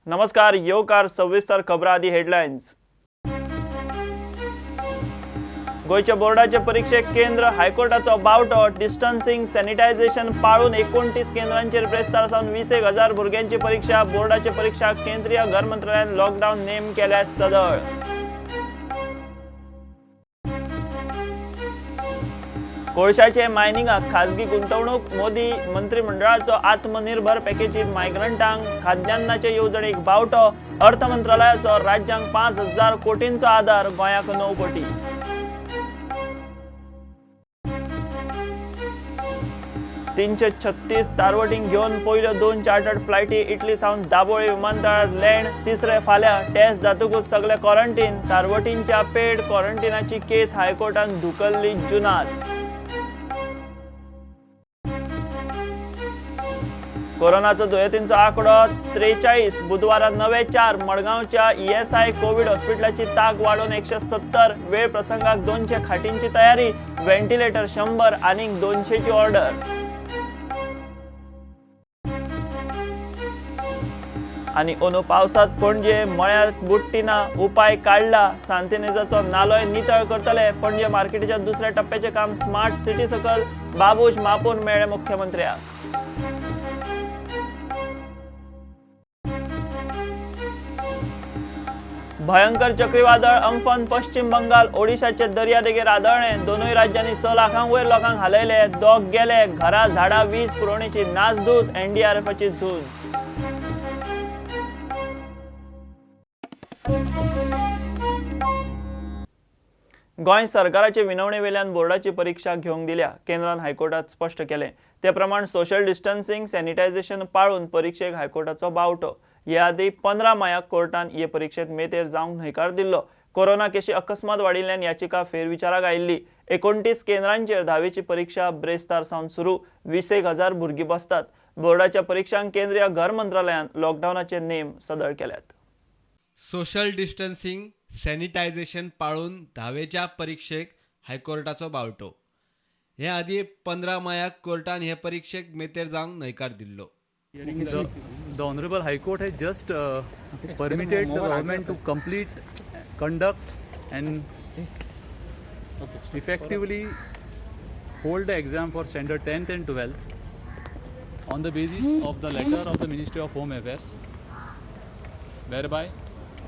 नमस्कार, येवकार सविस्तर खबरां. आदी हेडलायन्स. गोंयच्या बोर्डाचे परिक्षेक केंद्र हायकोर्टाचो बावटो. डिस्टन्सिंग सॅनिटायझेशन पाळून 29 केंद्रांचेर ब्रेस्तार सावन 21,000 भुरग्यांची परीक्षा. बोर्डाचे परीक्षा केंद्रीय घर मंत्रालयान लॉकडावन नेम केल्या सदळ. कोळशाचे मायनिंगाक खाजगी गुंतवणूक. मोदी मंत्रिमंडळाचो आत्मनिर्भर पॅकेजीत मायग्रंटांक खाद्यान्नाचे येवजणेक बावटो. अर्थ मंत्रालयाचो राज्यांक 5,000 कोटींचो आदार, गोंयाक 9 कोटी. 336 तारवटींक घेवन पयल्यो 2 चार्टर्ड फ्लायटी इटली सावन दाबोळी विमानतळार लँड. तिसरे फाल्यां टेस्ट जातकूच सगळे क्वॉरंटीन. तारवटींच्या पेड क्वॉरंटिनाची केस हायकोर्टान धुकल्ली जुनात. कोरोनाचो दुयेंतींचो आंकडो 43. बुधवारा नवे 4. मडगांवच्या ESI Covid हॉस्पिटलाची ताक वाडोवन 170. वेळ प्रसंगाक 200 खाटींची तयारी. व्हेंटिलेटर 100 आनी 200ची ऑर्डर. आनी अंदू पावसांत पणजे मळ्याक बुडटी ना, उपाय काडला. सांतिनेजाचो नालोय नितळ करतले. पणजे मार्केटीच्या दुसऱ्या टप्प्याचें काम स्मार्ट सिटी सकल. बाबूश मापून मेळ्ळे मुख्यमंत्र्याक. भयंकर चक्रीवादळ अम्फन पश्चिम बंगाल ओडिशाचे दर्यादेगेर आदळ्ळें. दोनूय राज्यांनी 6 लाखां वयर लोकांक हालयले. दोग गेले. घरां, झाडां, वीज पुरवणेची नासधूस. एनडीआरएफाची झूज. गोंय सरकाराचे विनवणे वेल्यान बोर्डाची परीक्षा घेवंक दिल्या. केंद्रान हायकोर्टात स्पश्ट केलें. ते प्रमाण सोशल डिस्टन्सिंग सॅनिटायझेशन पाळून परीक्षेक हायकोर्टाचो बावटो. हे आदी 15 मायाक कोर्टान हे परीक्षेत मेतेर जावंक न्हयकार दिल्लो. कोरोना केशी अकस्मात वाडिल्ल्यान याचिका फेरविचाराक आयिल्ली. 29 केंद्रांचेर 10वीची परीक्षा ब्रेस्तार सावन सुरू. 21,000 भुरगीं बसतात. बोर्डाच्या परीक्षांक केंद्रीय घर मंत्रालयान लॉकडावनाचे नेम सदळ केल्यात. सोशल डिस्टन्सिंग सॅनिटायझेशन पाळून 10वेच्या परीक्षेक हायकोर्टाचो बावटो. हे आदी 15 मायाक कोर्टान हे परीक्षेक मेतेर जावंक न्हयकार दिल्लो. The Honorable High Court has just permitted the government to complete, conduct and effectively hold the exam for standard 10th and 12th on the basis of the letter of the Ministry of Home Affairs, whereby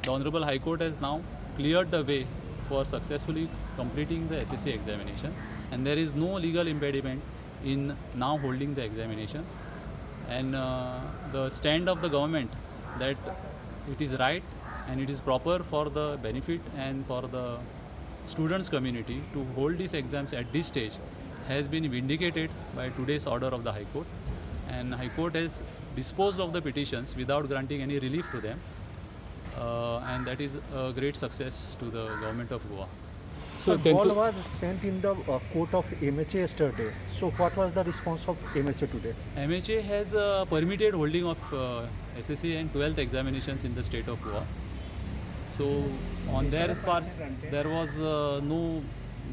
the Honorable High Court has now cleared the way for successfully completing the SSC examination, and there is no legal impediment in now holding the examination. And the stand of the government that it is right and it is proper for the benefit and for the students community to hold these exams at this stage has been vindicated by today's order of the High Court, and High Court has disposed of the petitions without granting any relief to them, and that is a great success to the government of Goa. So the ball was sent in the court of MHA yesterday. So what was the response of MHA today? MHA has permitted holding of SSC and 12th examinations in the state of Goa. So on their part, there was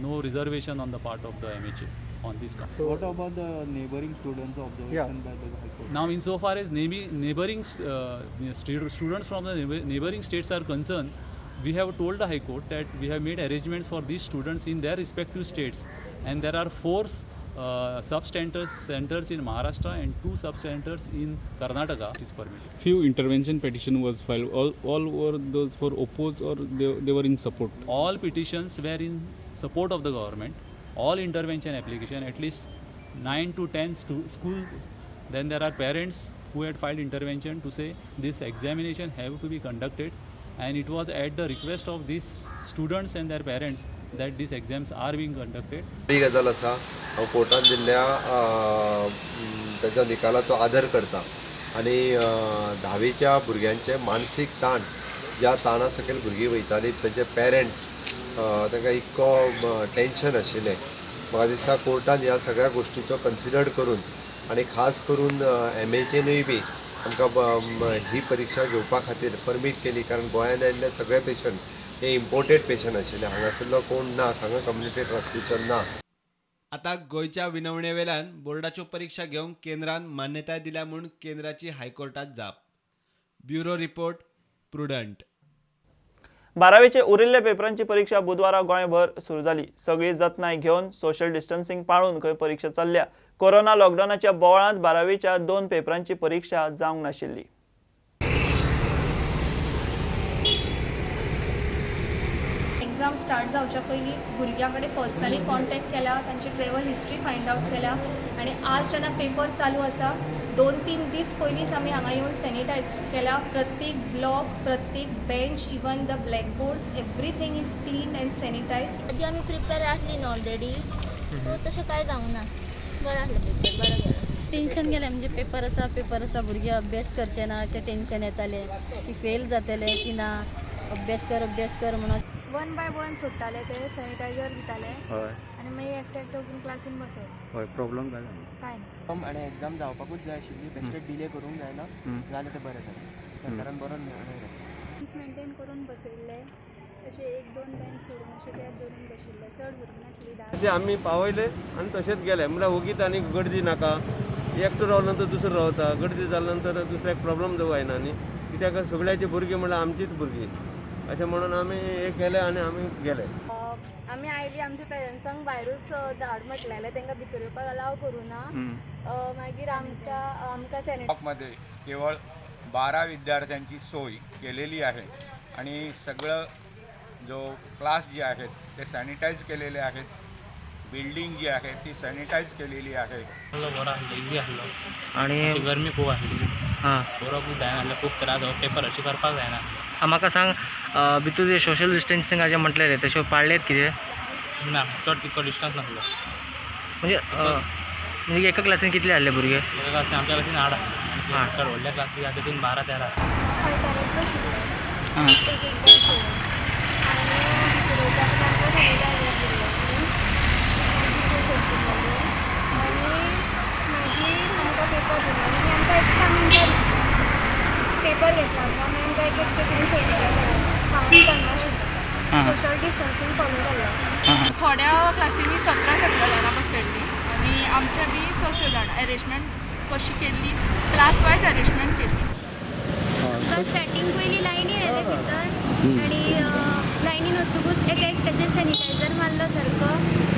no reservation on the part of the MHA on this count. So what about the neighboring students' observation by the High Court? Now, insofar as neighboring students from the neighboring states are concerned, we have told the High Court that we have made arrangements for these students in their respective states, and there are 4 sub-centers centers in Maharashtra and 2 sub-centers in Karnataka. It is permitted. Few intervention petition was filed. All were those for oppose or they were in support? All petitions were in support of the government. All intervention application, at least 9 to 10 schools. Then there are parents who had filed intervention to say this examination have to be conducted, and it was at the request of these students and their parents that these exams are being conducted. ही गजाल आसा, हांव कोर्टान दिल्ल्या ताच्या निकालाचो आदर करता आनी 10वीच्या भुरग्यांचे मानसीक ताण, ज्या ताणा सकयल भुरगीं वयतालीं, तांचे पेरंट्स तांकां इतको टेंशन आशिल्लें. म्हाका दिसता कोर्टान ह्या सगळ्या गोश्टीचो कन्सिडर करून आनी खास करून एमएचएनूय बी आमकां ही परिक्षा घेवपा खातीर परमीट केली, कारण गोंयांत आयिल्ले सगळे पेशंट हे इम्पोर्टेड पेशंट आशिल्ले, हांगासरलो कोण ना, हांगा कम्युनिटी ट्रान्समिशन ना. आतां गोंयच्या विनवणे वेल्यान बोर्डाच्यो परिक्षा घेवंक केंद्रान मान्यताय दिल्या म्हूण केंद्राची हायकोर्टात जाप. Bureau report, Prudent. बारावेचे उरिल्ल्या पेपरांची परीक्षा बुधवारा गोंयभर सुरू जाली. सगळी जतनाय घेवन सोशल डिस्टन्सिंग पाळून खंय परीक्षा चल्ल्या. कोरोना लॉकडावनाच्या बोवाळांत बारावेच्या 2 पेपरांची परीक्षा जावंक नाशिल्ली. एग्जाम स्टार्ट जावच्या पयलीं भुरग्यां कडेन पर्सनली कॉन्टॅक्ट केला, तांची ट्रेवल हिस्ट्री फायंड आवट केल्या आनी आज जेन्ना पेपर चालू आसा 2-3 दीस पयलींच आमी हांगा येवन सॅनिटायज केला. प्रत्येक ब्लॉक, प्रत्येक bench, even the blackboards, everything is clean and sanitised. आदी आमी प्रिपेर आसली न्हू ऑलरेडी, सो तशें कांय जावंक ना. बरें आसलें पेपर, बरें गेलें. टेंशन गेलें म्हणजे पेपर आसा, पेपर आसा, भुरगे अभ्यास करचे ना अशें टेंशन येतालें की फेल जातले की ना, अभ्यास कर अभ्यास कर म्हणून. 1 बाय 1 सोडटाले ते, सॅनिटायझर दिताले आनी मागीर एकटे एकटे वचून क्लासीन बसप. हय, प्रॉब्लम काय जायना, कांय ना. आनी एग्जाम जावपाकूच जाय आशिल्ली, बेश्टे डिले करूंक जायना जालें तें बरें जालें. सरकारान बरो निर्णय घेतला. मेंटेन करून बसयल्ले, अशे 1-2 बेंच सोडून अशे गॅप दवरून बशिल्ले, चड भुरगीं नासली. तशें आमी पावयले आनी तशेंच गेले. म्हणल्यार वगीत आनी गर्दी नाका, एकटो रावले नंतर दुसरो रावता, गर्दी जाल्या नंतर दुसऱ्याक प्रॉब्लम जावं जायना न्ही, कित्याक सगळ्याची भुरगीं म्हणल्यार आमचीच भुरगीं अशें म्हणून आमी हे केलें आनी आमी गेले. आमी आयली आमच्या पेरंट्सांक भायरूच धाड म्हटलेलें, तांकां भितर येवपाक अलाव करूं ना. मागीर आमकां मध्ये केवळ 12 विद्यार्थ्यांची सोय केलेली आहे आणि सगळं जो क्लास जे आहेत ते सॅनिटाईज केलेले आहेत, बिल्डिंग जी आहे ती सॅनिटाईज केलेली आहे. बरो आसलो, इजी आसलो आनी गरमी खूब आसली, बरोवपूच जायना आसलें, खूब त्रास जालो. पेपर अशें करपाक जायना. म्हाका सांग, भितर जे सोशल डिस्टन्सिंगाचें म्हटलेलें तशें पाळ्ळेत कितें ना? चड तितको डिस्टन्स नासलो. म्हणजे म्हणजे एका क्लासीन कितले आसले भुरगे? एका क्लासीन, आमच्या क्लासीन 8 आसले, चड व्हडल्या क्लासी आसा तितून 12-13. एक एक बेंच सोडून आनी भितर वयता आमकां सॅनिटायझर दिल्लो, मिन्स आनी मागीर आमकां पेपर दिलो आनी आमकां एक्स्ट्रा मिनटां दिली. पेपर घेतला आमकां, मागीर आमकां एक एक पेपरून सोडलेले, काउंट करनाशिल्लें, सोशल डिस्टन्सींग फॉलो केल्लो. थोड्या क्लासींनी 17-17 जाणां बसयल्लीं आनी आमच्या बी 6 जाणां. अरेंजमेंट कशी केल्ली, क्लास वायज अरेंजमेंट केल्ली. स्टार्टींग पयलीं लायनीन येयले भितर आनी लायनीन वतकूच एक एकट्याचेर सॅनिटायझर मारलो सारको,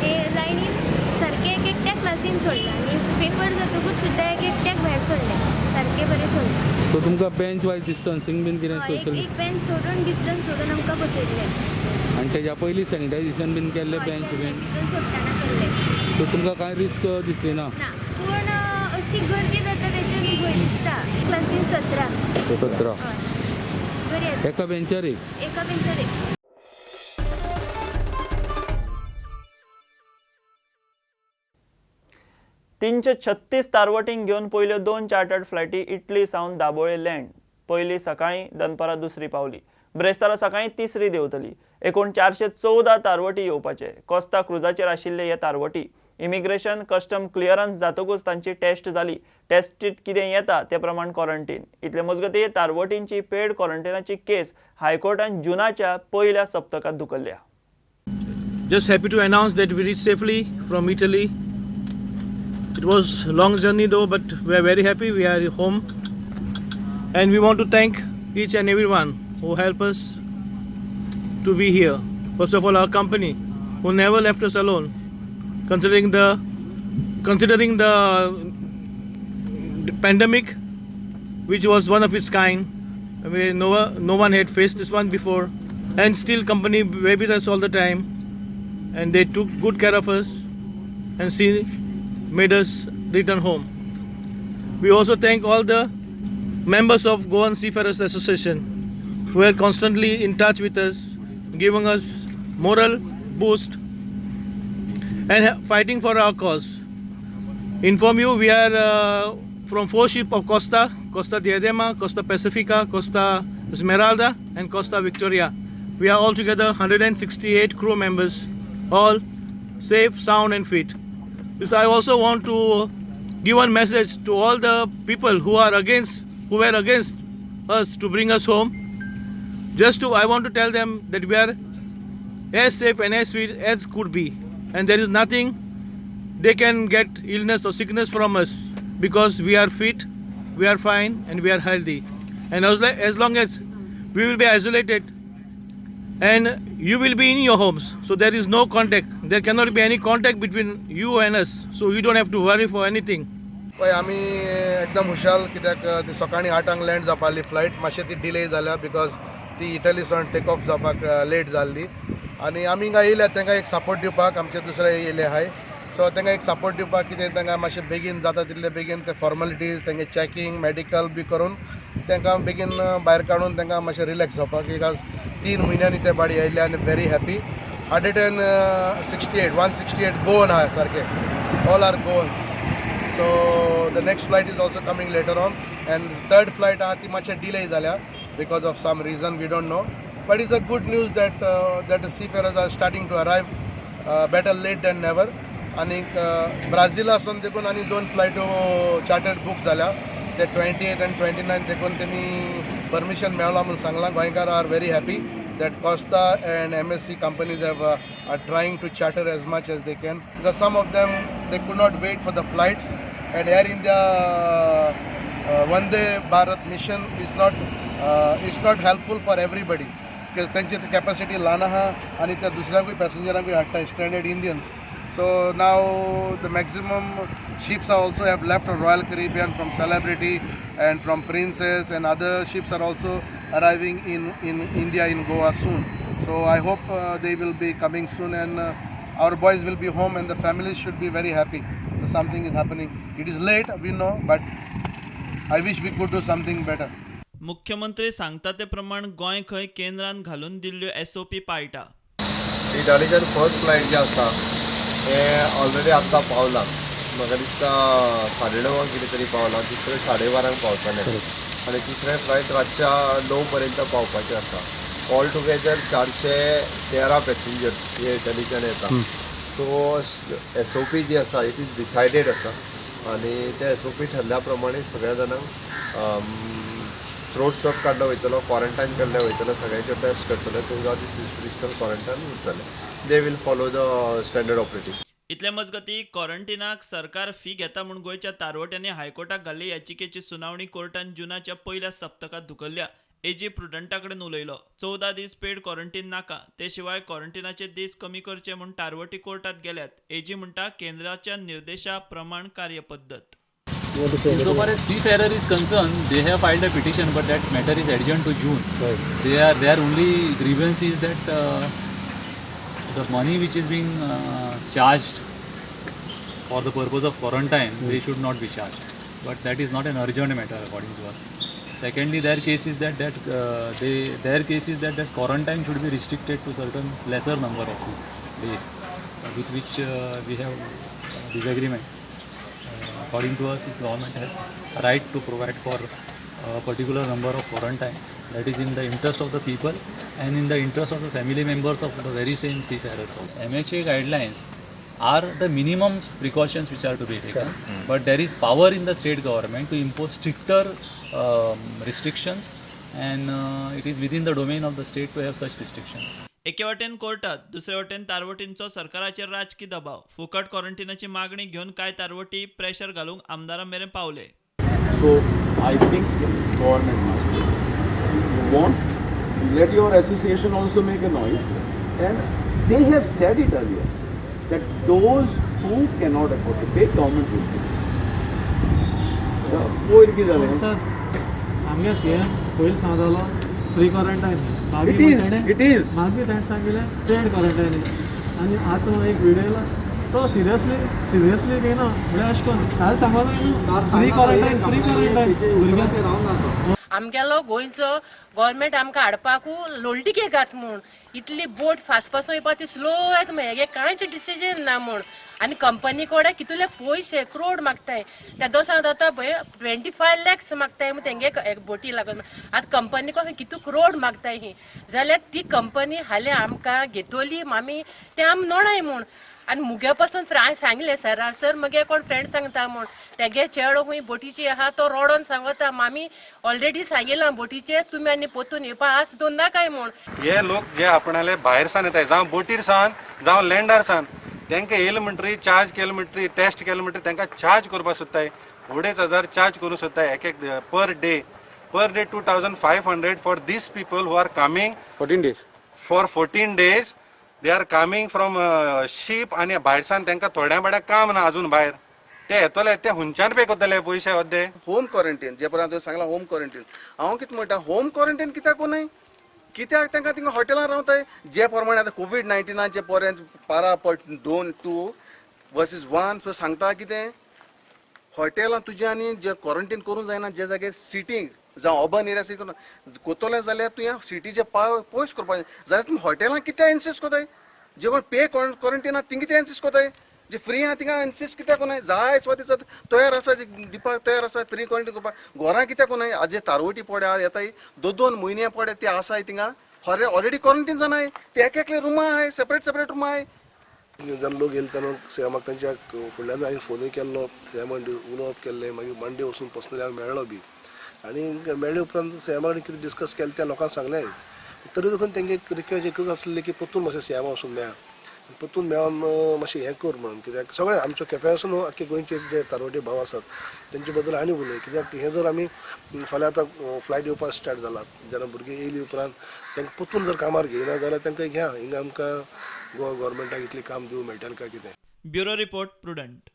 ते लायनीन सारकें एक एकट्या क्लासीन सोडलें आनी पेपर जातकूच सुद्दां एक एकट्याक भायर सोडलें, सारकें बरें सोडलें. सो तुमकां बेंच वायज डिस्टन्सिंग बीन कितें सोशल? एक बेंच सोडून डिस्टन्स सोडून आमकां बसयल्लें आनी तेज्या पयलीं सॅनिटायझेशन बीन केल्लें बेंच बीन सोडटना केल्लें. सो तुमकां कांय रिस्क दिसली ना? ना, पूण अशी गर्दी जाता तेजेर भंय दिसता. क्लासीन 17 17 बरी आसा. एका बेंचार एक, एका बेंचार एक. 336 तारवटींक घेवन पयल्यो 2 चार्टर्ड फ्लायटी इटली सावन दाबोळे लँड. पयली सकाळीं, दनपारां दुसरी पावली. ब्रेस्तारा सकाळीं तिसरी देंवतली. एकूण 414 तारवटी येवपाचे. कोस्ता क्रुजाचेर आशिल्ले हे तारवटी. इमिग्रेशन कस्टम क्लियरन्स जातकूच तांची टेस्ट जाली. टेस्टीत कितें येता ते प्रमाण क्वॉरंटीन. इतले मजगतीं तारवटींची पेड क्वॉरंटिनाची केस हायकोर्टान जुनाच्या पयल्या सप्तकांत धुकल्ल्या. Just happy to announce that we reached safely from Italy. It was a long journey though, but we are very happy we are home. And we want to thank each and everyone who helped us to be here. First of all, our company, who never left us alone, considering the pandemic, which was one of its kind. I mean, no one had faced this one before, and still company were with us all the time, and they took good care of us and made us return home. We also thank all the members of Goan Seafarers Association who are constantly in touch with us, giving us moral boost and fighting for our cause. Inform you, we are from 4 ships of Costa, Costa Diadema, Costa Pacifica, Costa Esmeralda and Costa Victoria. We are all together 168 crew members, all safe, sound and fit. This I also want to give one message to all the people who were against us to bring us home. I want to tell them that we are as safe and as fit as could be, and there is nothing they can get illness or sickness from us, because we are fit, we are fine and we are healthy. And as long as we will be isolated and you will be in your homes, so there is no contact. There cannot be any contact between you and us, so you don't have to worry for anything. पळय आमी एकदम हुशाल कित्याक ती सकाळीं 8 land जावपाली flight, मातशें ती delay जाल्या because ती इटली सावन टेक ऑफ जावपाक लेट जाल्ली. आनी आमी हिंगा येयल्या तांकां एक सपोर्ट दिवपाक, आमचे दुसरे येयले आहाय, सो तांकां एक सपोर्ट दिवपाक कितें तांकां मातशें बेगीन जाता तितले बेगीन ते फॉर्मेलिटीज तेंगे चॅकिंग मॅडिकल बी करून तांकां बेगीन भायर काडून तांकां मातशें रिलॅक्स जावपाक. Because 3 म्हयन्यांनी ते बाडी आयले आनी व्हेरी हॅपी. 168 168 गोवन आहा सारके, all are Goan. So the next flight is also coming later on, and third flight आहा ती मातशें डिले जाल्या because of some reason we don't know, but it's a good news that that the seafarers are starting to arrive, better late than never. आनीक ब्राझिलासून देखून आनी 2 फ्लायटो chartered book जाल्या, ते 28 आनी 29 देखून तेमी परमिशन मेळ्ळां म्हूण सांगलां. गोंयकार are very happy that Costa and MSC companies have are trying to charter as much as they can, because some of them they could not wait for the flights, and Air India Vande Bharat mission is not it's not helpful for everybody, because तेंची capacity ल्हान आहा आनी त्या दुसऱ्यांकूय पॅसेंजरांकूय हाडटा stranded Indians. So now the maximum ships are also have left from Royal Caribbean, from Celebrity and from Princess, and other ships are also arriving in India, in Goa soon. So I hope they will be coming soon, and our boys will be home and the families should be very happy. So something is happening. It is late, we know, but I wish we could do something better. मुख्यमंत्री सांगता ते प्रमाण गोंय खंय केंद्रान घालून दिल्ल्यो SOP पाळटा. इटालीच्यान first flight जे आसा ते ऑलरेडी आत्तां पावलां, म्हाका दिसता 9:30 कितें तरी पावलां, दुसरें 12:30 पावतलें आनी तिसरें फ्लायट रातच्या 9 पर्यंत पावपाचें आसा. ऑल टुगेदर 413 पॅसेंजर्स हे इटलीच्यान येता. So S O P G आसा it is decided आसा आनी ते एस ओ पी ठरल्या प्रमाणे सगळ्या जाणांक थ्रोट स्वॅब काडलो वयतलो, क्वॉरंटायन केल्ले वयतलो, सगळ्यांच्यो टेस्ट करतले, 14 दीस इन्स्टिट्युशनल क्वॉरंटायन उरतले. They will follow the standard operating. इतले मजगती क्वॉरंटिनाक सरकार फी घेता म्हूण गोंयच्या तारवट्यांनी हायकोर्टाक घाल्ले याचिकेची सुनावणी कोर्टान जुनाच्या पयल्या सप्तकांत धुकल्ल्या. एजी प्रुडंटा कडेन उलयलो. 14 दीस पेड क्वॉरंटीन नाका, ते शिवाय क्वॉरंटिनाचे दीस कमी करचे म्हूण तारवटी कोर्टात गेल्यात. एजी म्हणटा केंद्राच्या निर्देशा प्रमाण कार्यपद्दत. So far as seafarer is concerned, they have filed a petition, but that matter is adjourned to June. Right. Their only grievance is that the money which is being charged for the purpose of quarantine, they should not be charged. But that is not an urgent matter according to us. Secondly, their case is that that quarantine should be restricted to certain lesser number of days, with which we have disagreement. According to us, if government has a right to provide for a particular number of quarantine, that is in the interest of the people and in the interest of the family members of the very same seafarers. MHA guidelines are the minimum precautions which are to be taken, but there is power in the state government to impose stricter restrictions, and it is within the domain of the state to have such restrictions. एके वटेन कोर्टात, दुसरे वटेन तारवटींचो सरकाराचेर राजकी दबाव. फुकट क्वॉरंटिनाची मागणी घेवन कांय तारवटी प्रेशर घालूंक आमदारां मेरेन पावले. So I think government must want let your association also make a noise, and they have said it earlier that those who cannot afford to pay, government will pay. पयर कितें जालें सर, आमगे CM पयलीं सांगतालो free quarantine. It is, it is. मागीर ताणें सांगिल्लें पेड quarantine, आनी आतां एक व्हिडियो येयला तो सिरियसली घेयना, म्हणल्यार अशें करून सारकें सांगपाक न्हू, फ्री क्वॉरंटायन फ्री क्वॉरंटायन भुरग्यांक. आमगेलो गोंयचो गव्हर्मेंट आमकां हाडपाकू लोलटी घेत म्हूण इतली बोट फास्ट पासून येवपा ती स्लो येता मगे, हेगे कांयच डिसिजन ना म्हूण. आनी कंपनी कडेन कितले पयशे क्रोड मागताय, त्या दोन सांगता पळय 25 लॅक्स मागताय तेंगे बोटी लागून. आतां कंपनी कडेन कितू क्रोड मागताय ही, जाल्यार ती कंपनी हाल्यां आमकां घेतली आमी तें आमी नोणाय म्हूण. आनी मुगे पासून हांवें सांगलें सरा, सर मगे कोण फ्रेंड सांगता म्हूण तेगे चेडो खूंय बोटीची आहा तो रोडोन सांगता मामी ऑलरेडी सांगिलां बोटीचे तुमी आनी पोतून येवपा आज दोन नाकाय म्हूण. हे लोक जे आपणाले भायर सान येताय, जावं बोटीर सान जावं लँडार सान, तांकां येयले म्हणटरी चार्ज केले म्हणटरी टेस्ट केले म्हणटरी तांकां चार्ज करपाक सोदताय, 2,500 चार्ज करूंक सोदताय एक एक per day. Per day 2500 for these people who are coming 14 days. For 14 days they are coming from ship आनी भायरसान तांकां थोड्या बड्या काम ना अजून भायर, ते येतले ते हुंच्यान पे करतले पयशे अद्दे. होम क्वॉरंटीन जे प्रमाणे तुवें सांगलां होम क्वॉरंटीन, हांव कितें म्हणटा होम क्वॉरंटीन कित्याक न्हय, कित्याक तांकां थिंगा हॉटेलान रावताय. जे प्रमाणे आतां कोवीड 19 पोरे पारा 2 2 वर्सीस 1 सो सांगता कितें हॉटेलान तुजें आनी जे क्वॉरंटीन करूंक जायना, जे जाग्यार सिटींग जावं अर्बन एरिया सीट कोतोलें जाल्यार तुवें सिटीचे पयस करपाक जाय, जाल्यार तुमी हॉटेलान कित्याक इन्सिस्ट कोताय? जे कोण पे क्वॉरंटीन आहा थिंगा कित्याक इन्सिस्ट कोताय? जे फ्री आहा थिंगा इन्सिस्ट कित्याक कोनाय? जाय सुवातेचो तयार आसा, जे दिवपाक तयार आसा फ्री क्वॉरंटीन करपाक, घरां कित्याक कोनाय? आज जे तारवटी पोडे येताय 2 2 म्हयने पोडे ते आसाय थिंगा ऑलरेडी क्वॉरंटीन जाणाय, ते एक एकले रुमां आहाय, सेपरेट सेपरेट रुमां आहाय. जेन्ना लोक येयले तेन्ना सीएमाक तांच्या फुडल्यान हांवें फोनूय केल्लो, सीएमान उलोवप केल्लें, मागीर मंडे वचून पर्सनली हांव मेळ्ळो बी आनी मेळ्ळे उपरांत सीएमा कडेन कितें डिस्कस केलें त्या लोकांक सांगलें. तरी देखून तेंगे रिक्वेस्ट एकूच आसली की परतून मातशें सीएमा वचून मेळ, परतून मेळोन मातशें हें कर म्हणून, कित्याक सगळें आमच्या केप्यासून न्हू आख्खे गोंयचे जे तारवटे भाव आसात तेंचे बद्दल आनी उलय, कित्याक हें जर आमी फाल्यां आतां फ्लायट येवपाक स्टार्ट जाला जेन्ना भुरगीं येयली उपरांत तांकां परतून जर कामार घेयना जाल्यार तांकां घ्या हिंगा आमकां गोवा गव्हर्मेंटाक इतलें काम दिवंक मेळटलें काय कितें. Bureau report, Prudent.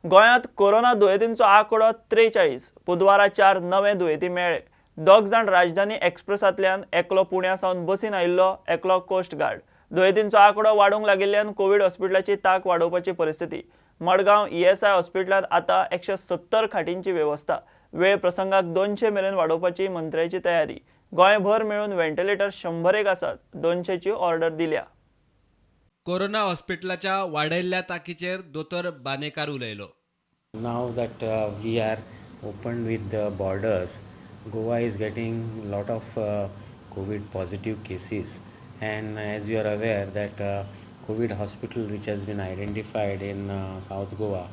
गोंयांत कोरोना दुयेंतींचो आंकडो 43. बुधवारा 4 नवे दुयेंती मेळ्ळे. 2 जाण राजधानी एक्सप्रेसांतल्यान, एकलो पुण्या सावन बसीन आयिल्लो, एकलो कोस्ट गार्ड. दुयेंतींचो आंकडो वाडूंक लागिल्ल्यान कोवीड हॉस्पिटलाची तांक वाडोवपाची परिस्थिती. मडगांव ESI हॉस्पिटलांत आतां 170 खाटींची वेवस्था. वेळ प्रसंगाक 200 मेरेन वाडोवपाची मंत्र्याची तयारी. गोंयभर मेळून व्हेंटिलेटर 101 आसात, 200ची ऑर्डर दिल्या. कोरोना हॉस्पिटलाच्या वाडयल्ल्या ताकीचेर दोतोर बानेकार उलयलो. Now that we are open with the borders, Goa is getting lot of COVID positive cases, and as you are aware that COVID hospital which has been identified in South Goa,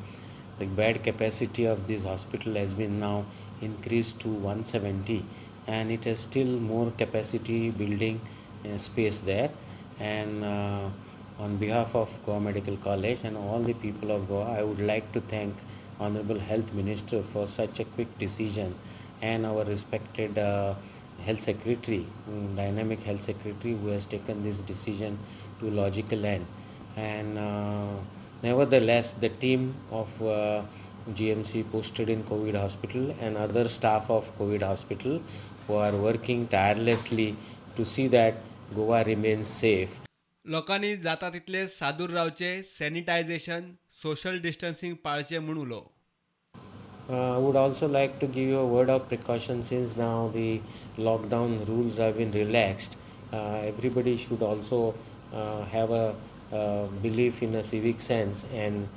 the bed capacity of this hospital has been now increased to 170, and it has still more capacity building space there. And on behalf of Goa Medical College and all the people of Goa, I would like to thank Honorable Health Minister for such a quick decision, and our respected Health Secretary, dynamic Health Secretary, who has taken this decision to logical end. And nevertheless, the team of GMC posted in COVID hospital and other staff of COVID hospital who are working tirelessly to see that Goa remains safe. लोकांनी जाता तितले सादूर रावचे, sanitisation, social distancing पाळचे म्हूण उलो. I would also like to give you a word of precaution, since now the lockdown rules have been relaxed. Everybody should also have a belief in a civic sense and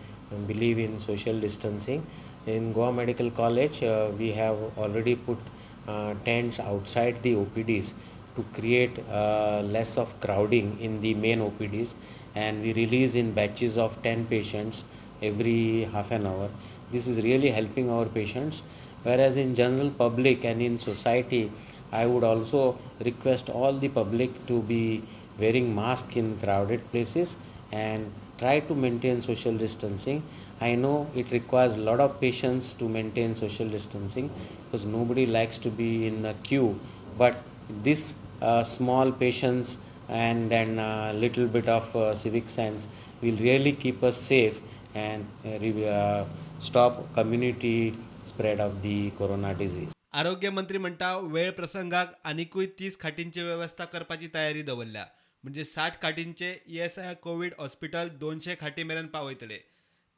believe in social distancing. In Goa Medical College, we have already put tents outside the OPDs to create less of crowding in the main OPDs, and we release in batches of 10 patients every half an hour. This is really helping our patients. Whereas in general public and in society, I would also request all the public to be wearing mask in crowded places and try to maintain social distancing. I know it requires a lot of patience to maintain social distancing because nobody likes to be in a queue, but this small patience and then little bit of civic sense will really keep us safe and stop community spread of the corona disease. आरोग्य मंत्री म्हणटा वेळ प्रसंगाक आनिकूय 30 खाटींची वेवस्था करपाची तयारी दवरल्या, म्हणजे 60 खाटींचे ESI Covid hospital 200 खाटी मेरेन पावयतले.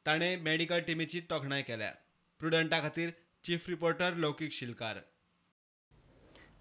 ताणें मेडिकल टिमीची तोखणाय केल्या. प्रुडंटा खातीर चीफ रिपोर्टर लौकीक शिलकार.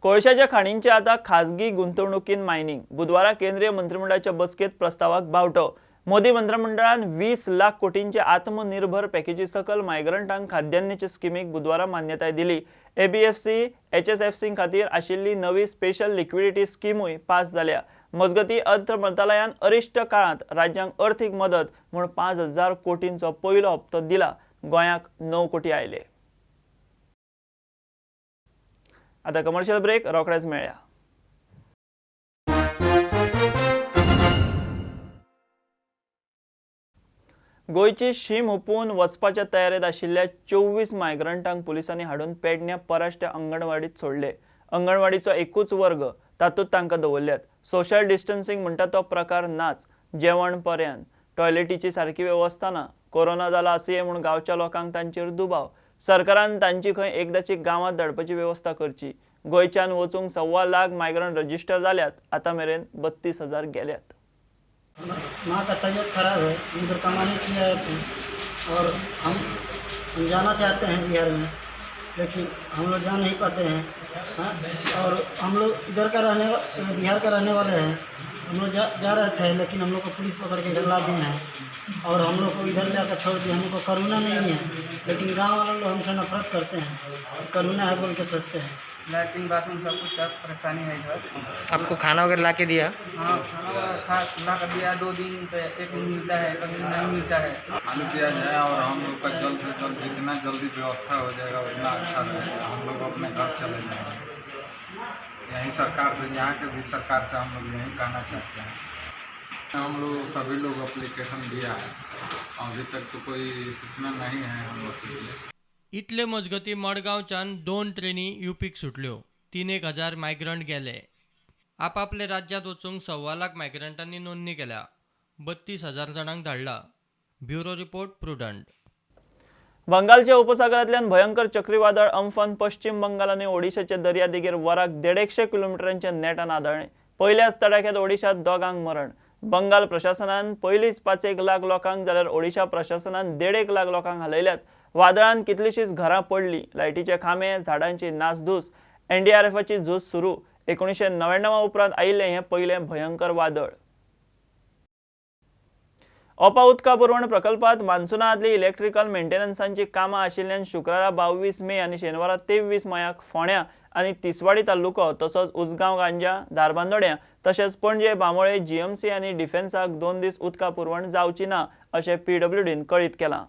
कोळशाच्या खाणींचे आतां खाजगी गुंतवणुकीन मायनिंग. बुधवारा केंद्रीय मंत्रिमंडळाच्या बसकेत प्रस्तावाक बावटो. मोदी मंत्रिमंडळान 20 लाख कोटींचे आत्मनिर्भर पॅकेजी सकल मायग्रंटांक खाद्यान्नाचे स्किमीक बुधवारा मान्यताय दिली. ABFC HSFC खातीर आशिल्ली नवी स्पेशल लिक्विडिटी स्किमूय पास जाल्या. मजगती अर्थ मंत्रालयान अरिश्ट काळांत राज्यांक अर्थीक मदत म्हूण 5,000 कोटींचो पयलो हप्तो दिला. गोंयाक 9 कोटी आयले. आता कमर्शियल ब्रेक, रोखडेच मेळया. गोंयची शीम हुपून वचपाच्या तयारेंत आशिल्ल्या 24 मायग्रंटांक पुलिसांनी हाडून पेडण्या पराष्ट्या अंगणवाडीत सोडले. अंगणवाडीचो एकूच वर्ग, तातूंत तांकां दवरल्यात. सोशल डिस्टन्सिंग म्हणटा तो प्रकार नाच. जेवण पर्यंत टॉयलेटीची सारकी वेवस्था ना. कोरोना जाला आसुये म्हूण गांवच्या लोकांक तांचेर दुबाव. सरकारान तांची खंय एकदाची गांवांत धाडपाची वेवस्था करची. गोंयच्यान वचूंक 1.25 लाख मायग्रंट रजिस्टर जाल्यात, आतां मेरेन 32,000 गेल्यात. माँ का तबीयत खराब है, उधर कमाने के लिए आए थे और हम जाना चाहते हैं बिहार में, लेकिन हम लोग जा नहीं पाते हैं। हाँ, और हम लोग इधर का रहने, बिहार का रहने वाले हैं। हम लोग जा रहे थे, लेकिन हम लोग को पुलिस पकड़ के इधर ला दिए हैं और हम लोग को इधर ले आकर छोड़ दिए। हमको करुणा नहीं है, लेकिन गांव वाले लोग हमसे नफरत करते हैं, करुणा है बोल के सोचते हैं। लैट्रिन बाथरूम सब कुछ का परेशानी है इधर। आपको खाना वगैरह ला के दिया? हाँ, खाना वगैरह ला कर दिया। 2 दिन पे एक दिन मिलता है, कभी नहीं मिलता है। चालू किया जाए और हम लोग का जल्द से जल्द जितना जल्दी व्यवस्था हो जाएगा उतना अच्छा रहेगा। हम लोग अपने घर चले जाएंगे। यहीं सरकार से, यहाँ के भी सरकार से हम लोग यही कहना चाहते हैं। हम लोग सभी लोग अप्लीकेशन दिया है, अभी तक तो कोई सूचना नहीं है हम लोग के लिए। इतले मजगती मडगांवच्यान 2 ट्रेनी युपीक सुटल्यो. 3,000 मायग्रंट गेले. आपापले राज्यांत वचूंक 1.25 लाख मायग्रंटांनी नोंदणी केल्या. 32,000 जाणांक धाडला. Bureau report, Prudent. बंगालच्या उपसागरांतल्यान भयंकर चक्रीवादळ अम्फान पश्चिम बंगाल आनी ओडिशाच्या दर्यादेगेर वराक 150 किलोमिटरांच्या नेटान आदळ्ळें. पयल्याच तडाख्यात ओडिशात 2 मरण. बंगाल प्रशासनान पयलींच 5 लाख लोकांक जाल्यार ओडिशा प्रशासनान 1.5 लाख लोकांक हालयल्यात. वादळान कितलीशीच घरां पडली, लायटीचे खांबे, झाडांची नासधूस. एनडीआरएफाची झूज सुरू. 1999 उपरांत आयिल्लें हें पयलें भयंकर वादळ. ओपा उदका पुरवण प्रकल्पात मान्सूना आदली इलेक्ट्रिकल मेंटेनन्सांची कामां आशिल्ल्यान शुक्रारा 22 मे आनी शेनवारा 23 मयाक फोंड्या आनी तिसवाडी तालुको तसोच उजगांव, गांजा, धारबांदोड्यां तशेंच पणजे, बांबोळे, जीएमसी आनी डिफेन्साक 2 दीस उदका पुरवण जावची ना अशें पीडब्ल्यूडीन कळीत केलां.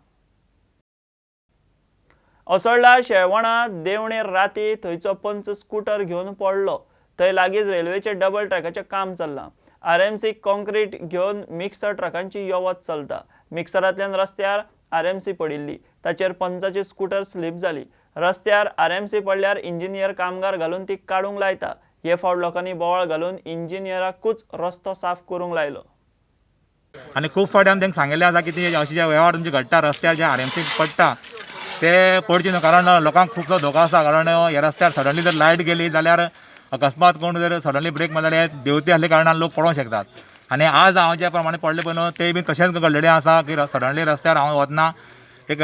असोळडा शेळवणा देवणेर राती थंयचो पंच स्कूटर घेवन पडलो. थंय लागींच रेल्वेचें डबल ट्रॅकाचें काम चल्लां. आरएमसी कॉन्क्रीट घेवन मिक्सर ट्रकांची यो वच चलता. मिक्सरांतल्यान रस्त्यार आरएमसी पडिल्ली, ताचेर पंचाची स्कूटर स्लीप जाली. रस्त्यार आरएमसी पडल्यार इंजिनियर कामगार घालून ती काडूंक लायता. हे फावट लोकांनी बोवाळ घालून इंजिनियराकूच रस्तो साफ करूंक लायलो. आनी खूब फावटी आमी तांकां सांगिल्लें आसा की ती अशे जे वेव्हार तुमचे घडटा रस्त्यार जे आरएमसी पडटा ते पडचे न्हू, कारण लोकांक खुबसो धोको आसा. कारण ह्या रस्त्यार सडनली जर लायट गेली जाल्यार अकस्मात कोण जर सडनली ब्रेक मारले जाल्यार देंवती आसल्या कारणान लोक पडोंक शकतात. आनी आज हांव ज्या प्रमाणे पडले पळय न्हू ते बी तशेंच घडलेलें आसा की सडनली रस्त्यार हांव वतना एक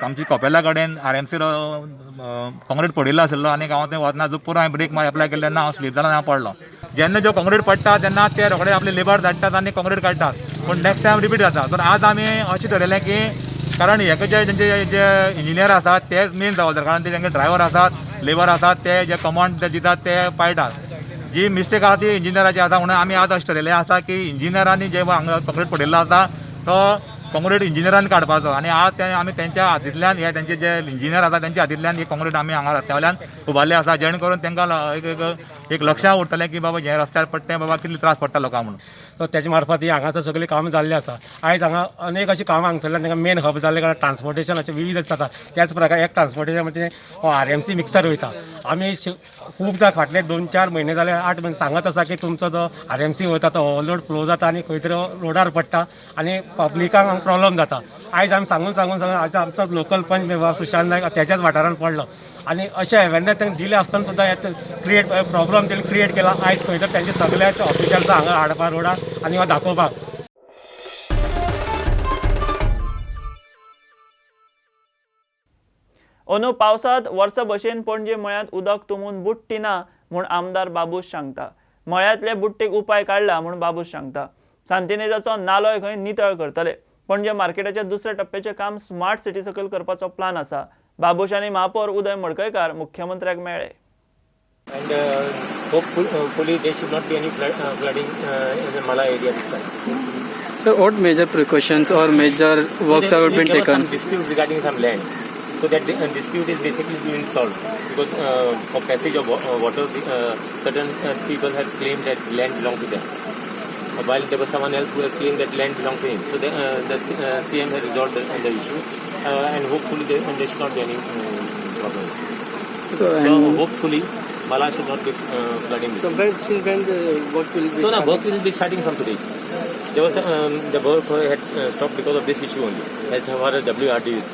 आमची कपेला कडेन आरएमसी कॉन्क्रीट पडिल्लो आशिल्लो आनी हांव थंय वतना जो पुरो हांवें ब्रेक एप्लाय केल्ले तेन्ना हांव स्लीप जालो आनी हांव पडलो. जेन्ना ज्यो कॉन्क्रीट पडटा तेन्ना ते रोखडे आपले लेबर धाडटात आनी कॉन्क्रीट काडटात, पूण नेक्स्ट टायम रिपीट जाता. तर आज आमी अशें थरयलें की कारण हेका जे तेंचे जे इंजिनियर आसात तेच मेन जबाबदार, कारण ते तेंचे ड्रायवर आसात, लेबर आसात, ते जे कमांड ते दितात ते पाळटात. जी मिस्टेक आसा ती इंजिनियराची आसा. म्हणून आमी आज अशें थरयलें आसा की इंजिनियरांनी जे हांगा कॉन्क्रीट पडिल्लो आसा तो कॉन्क्रीट इंजिनियरान काडपाचो. आनी आज ते आमी तेंच्या हातींतल्यान हे तेंचे जे इंजिनियर आसा तेंच्या हातींतल्यान ही कॉन्क्रीट आमी हांगा रस्त्या वयल्यान उबारले आसा, जेणे करून तेंकां एक एक लक्षां उरतलें की बाबा हें रस्त्यार पडटा बाबा कितले त्रास पडटा लोकांक म्हणून. सो तेजे मार्फत ही हांगासर सगळीं कामां जाल्लीं आसा. आयज हांगा अनेक अशीं कामां हांगसरल्यान तांकां मेन हब जाल्ले कारण ट्रान्सपोर्टेशनाचे विविध जाता. त्याच प्रकार एक ट्रान्सपोर्टेशन म्हणजे हो आरएमसी मिक्सर वयता. आमी खूबदां फाटले 2-4 म्हयने जाले 8 म्हयने सांगत आसा की तुमचो जो आरएमसी वयता तो ओवरलोड फ्लो जाता आनी खंय तरी रोडार पडटा आनी पब्लिकांक प्रॉब्लम जाता. आयज आमी सांगून सांगून सांगून आज आमचो लोकल पंच मेंबर सुशांत नायक तेच्याच वाठारान पडलो आनी अशें अवेरनेस तांकां दिलें आसतना सुद्दां हे क्रिएट प्रॉब्लम तेणी क्रिएट केला. आयज खंय तर तेंचे सगळ्याच ऑफिशल्स हांगा हाडपा रोडार आनी हो दाखोवपाक. अंदू पावसांत वर्सा भशेन पणजे मळ्यांत उदक तुंबून बुडटी ना म्हूण आमदार बाबूश सांगता. मळ्यांतले बुडटीक उपाय काडला म्हूण बाबूश सांगता. सांतिनेजाचो नालोय खंय नितळ करतले. पणजे मार्केटाच्या दुसऱ्या टप्प्याचें काम स्मार्ट सिटी सकयल करपाचो प्लान आसा. बाबूश आनी महापौर उदय मडकयकार मुख्यमंत्र्याक मेळ्ळे. And hopefully there should not be any flooding in the Mala area this time. So what major precautions or major works have been taken? Some dispute regarding some land. So that dispute is basically being solved because for passage of water, certain people have claimed that land belongs to them. While there was someone else who has claimed that land belonged to him. So the CM has resolved the issue, and hopefully there should not be any problem. So, hopefully Mala should not be flooding this. So when the work will be No, starting? Work will be starting from today. There was the work had stopped because of this issue only, as far as WRD is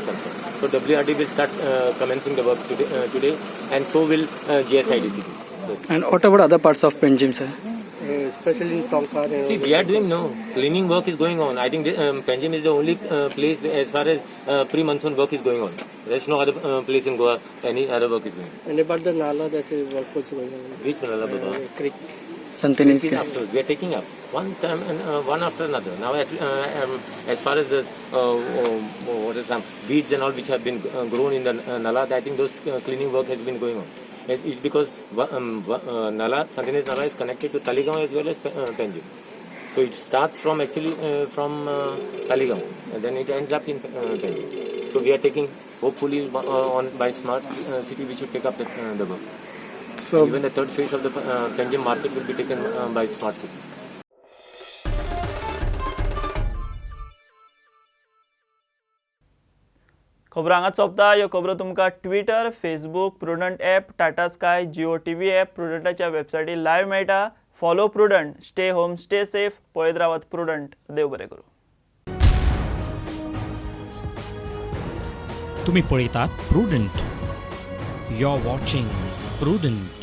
concerned. So WRD will start commencing the work today, and so will GSIDC. And what about other parts of Panjim, sir? Especially in Tonkar. And See, we are doing cleaning work is going on. I think Panjim is the only place as far as pre-monsoon work is going on. There is no other place in Goa any other work is going on. And about the Nala that work was going on. Which Nala, Baba? Creek. Santinez. We are taking up one time and one after another. Now, as far as the what is some weeds and all which have been grown in the Nala, I think those cleaning work has been going on. It's because Nala, Santinez Nala is connected to Taligaon as well as Panjim. So it starts from actually from Taligaon and then it ends up in Panjim. So we are taking, hopefully on by smart city we should take up the work. So even the third phase of the Panjim market will be taken by smart city. खबरो हांगाच सोंपता. ह्यो खबरो तुमकां Twitter, Facebook, Prudent app, Tata Sky, Jio TV app, प्रुडंटाच्या वेबसायटीर live मेळटा. Follow Prudent, stay home, stay safe. पळयत रावात prudent. देव बरें करूं. तुमी पळयतात Prudent. You are watching Prudent.